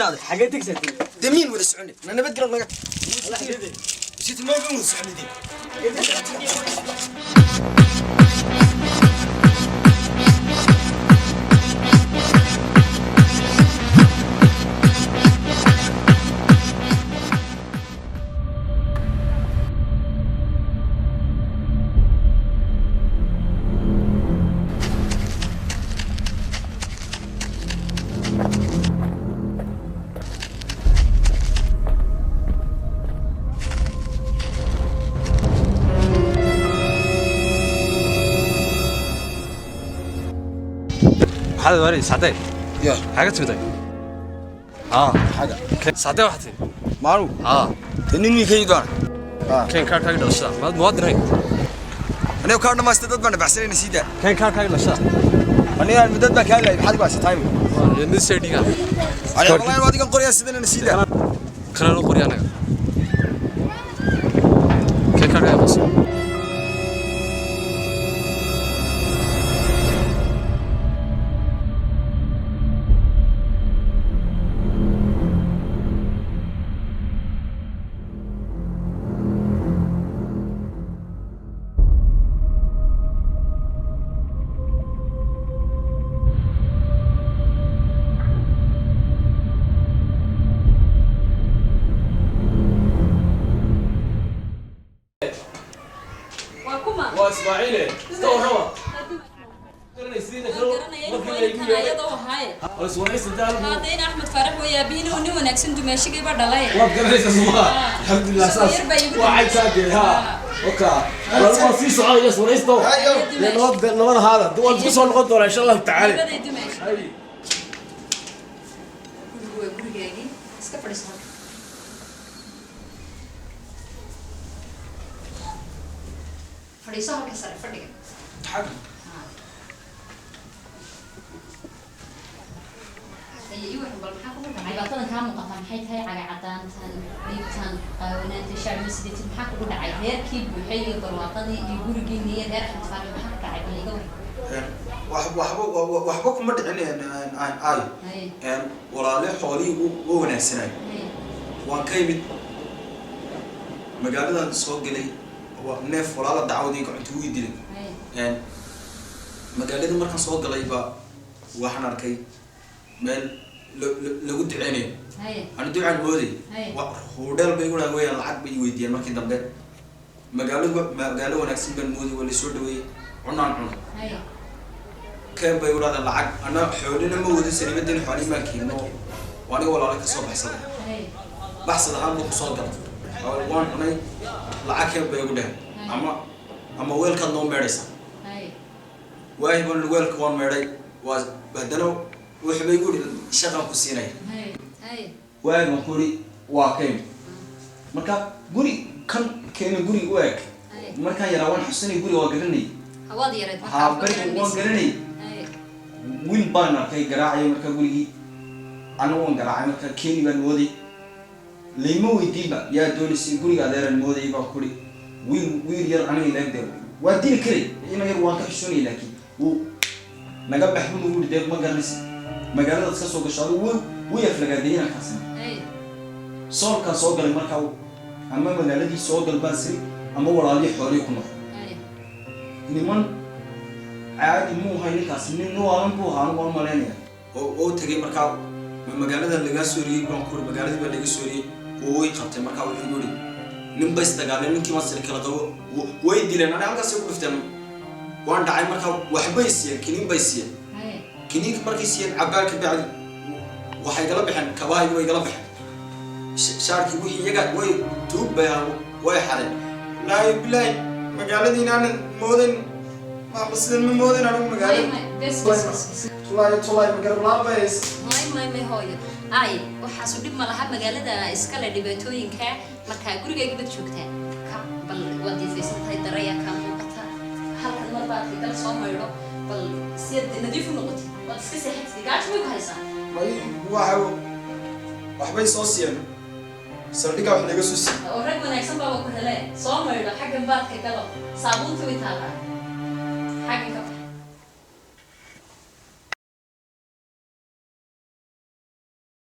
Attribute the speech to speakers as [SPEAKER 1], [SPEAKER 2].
[SPEAKER 1] Inaad
[SPEAKER 2] Xagee tegsatay?
[SPEAKER 1] Dee miin wada soconay na nabadgelo naga sitin ma wada soconay dee.
[SPEAKER 3] Maxaad waari sacday?
[SPEAKER 1] Ya.
[SPEAKER 3] Maxaa ka timiday? Haa.
[SPEAKER 1] Xaga?
[SPEAKER 3] Sacday waxaad timi.
[SPEAKER 1] Maalu.
[SPEAKER 3] Haa.
[SPEAKER 1] Dee nin wiilkaygi doona.
[SPEAKER 3] Keen kaarkaaga dhalashada, maad muwaadin hayn.
[SPEAKER 1] Aniga kaa dhamaystay, dad baan baxsanayna, sii daa.
[SPEAKER 3] Keen kaarkaaga dhalashada.
[SPEAKER 1] Aniga dad baan kaa laayay, maxaad ku haysataa?
[SPEAKER 3] Nin seedhiga.
[SPEAKER 1] Aniga wallahi waa adigan qoryaa sidana, sii daa.
[SPEAKER 3] Kana loo qoriya anaga. Keen kaarkaaga bas.
[SPEAKER 4] Waa kuma?
[SPEAKER 2] Waa Ismaaciile, iska warrama.
[SPEAKER 4] Haddayna Axmed Faarax way aabihiin oo nin wanaagsan, dumaashigiiba dhalay.
[SPEAKER 2] Waad garanaysaa suuqa, alxamdulilah, saas waa cayntaagee. Ha, oka waa sii soconaya waraysto. Nabad nabad ahaada, waan isku soo noqon doonaa insha Allahu tacaala.
[SPEAKER 4] Nabaday dumaashi. Gurigu waa gurigaagii, iska fadhiiso halka. Fadhiiso halka sare fadhiga.
[SPEAKER 1] Xaga?
[SPEAKER 4] Haye, ii waran bal, maxaa kugu dhacay? Dhibaatadan kaa muuqata maxay tahay? Cagacadaantan, dhiibtan, qaawanaanta, shacbi sideetan, maxaa kugu dhacay? Reerkii buuxay iyo barwaaqadii iyo gurigii niyo reer Axmed Faarax, maxaa ku dhacay? Bal iga waran.
[SPEAKER 1] Waxba waxba kuma dhicin ay.
[SPEAKER 4] Haye.
[SPEAKER 1] Walaale, xoolihii wa wanaagsanay.
[SPEAKER 4] Haye.
[SPEAKER 1] Waan ka imid magaaladan, soo galay, waa neef walaala dacwadii gacanta wii dilay.
[SPEAKER 4] Haye.
[SPEAKER 1] Magaalada markaan soo galay ba waxaan arkay meel lagu duceynayo.
[SPEAKER 4] Haye.
[SPEAKER 1] Ani ducaan mooday.
[SPEAKER 4] Haye.
[SPEAKER 1] Hudheel bay igu dhahan weyaan, lacag bay i weydiiyeen. Markii dambe magaaladu magaalo wanaagsan baan mooday, waa lasoo dhaweeyey, cunaan cunay.
[SPEAKER 4] Haye.
[SPEAKER 1] Keen bay igu dhahdeen lacag, ana xoolina ma wadin, saliimadin xoolihii maan keenno. Waa aniga walaalo kasoo baxsaday.
[SPEAKER 4] Haye.
[SPEAKER 1] Baxsad ahaan buu kusoo galay. Waan cunay, lacag keen bay igu dheheen, ama weelkaad noo meedhaysaa.
[SPEAKER 4] Haye.
[SPEAKER 1] Waahi baan weelka waan meedhay, waa haddana wuxuu bay igu yidhi shaqaan ku siinaya.
[SPEAKER 4] Haye. Haye.
[SPEAKER 1] Waahi baan ku yidhi waa kayn. Marka guri kan keena, guri u eg.
[SPEAKER 4] Haye.
[SPEAKER 1] Markaan yaraa waan xusanay, guri waa garanay.
[SPEAKER 4] Hawaad yareed markaa?
[SPEAKER 1] Haa.
[SPEAKER 4] Waxba
[SPEAKER 1] Beriga waan
[SPEAKER 4] garanaysid.
[SPEAKER 1] garanay.
[SPEAKER 4] Haye.
[SPEAKER 1] Wiil baan arkay garaacaya marka gurigii, anagu waan garaacay, marka keeni baan mooday, layma weydiinba yaa doonaysay. Guriga adeeraan moodayay baan kuri. Wiil yar aniga ilaagde waa dili karay, ina yar waan ka xishoonayay, laakiin wuu naga bax buu nagu yidhi. Dee ma garanaysa magaaladaad ka soo gasho adigu, way aflagaaday inankaasina.
[SPEAKER 4] Haye.
[SPEAKER 1] Soolkaan soo galay markaa, ama magaaladii soo gal baan siri, ama walaalihii xoolihii ku noqo.
[SPEAKER 4] Haye.
[SPEAKER 1] Niman caadi muu ahay ninkaasi, nin nuwaalan buu ahaa, anigu waan malaynaya oo tegay. Markaa ma magaalada lagaa sooriyey baan ku uri, magaaladii baa laga sooriyey. Wuu way qabtay, markaa wuxuu igu yidhi nin bay isdagaaleen, ninkii baan siri kala qabo, way dileen, ani halkaasay ku dhufteen, waan dhacay. Markaa waxbay siiyeen, kiniin bay siiyeen.
[SPEAKER 4] Haye.
[SPEAKER 1] Kiniinka markay siiyeen cabaar ka bacdi waxay gala baxeen kabahaygi, way gala baxeen shaarkii, wixii iyaga way tuug bay ahaa, way xadeen. Wallaahi bilaahi magaaladiin aanan moodan, maama sidan ma moodan anigu.
[SPEAKER 4] May
[SPEAKER 1] magaalada
[SPEAKER 4] may, bes bes bes bes.
[SPEAKER 1] Tulaayo tulaay, magarablaan bay hays.
[SPEAKER 4] May may may hooyo, ay waxaasu dhib ma laha, magaalada iskale dhibaatooyinka. Markaa gurigayga bad joogtaa ka bal, waad diifaysan tahay, darayaa kaa muuqata halkan. Mar baad gal soo maydho bal si aad nadiif u noqotid, waad iska seexatid, gaajo may ku haysaa?
[SPEAKER 1] May, waxa waxbay soo siiyeen, saldhiggaa wax laga soo siiyey.
[SPEAKER 4] Oo rag wanaagsan baaba ku hele, soo maydho, xaggan baadka galo, saabuuntii way taallaa.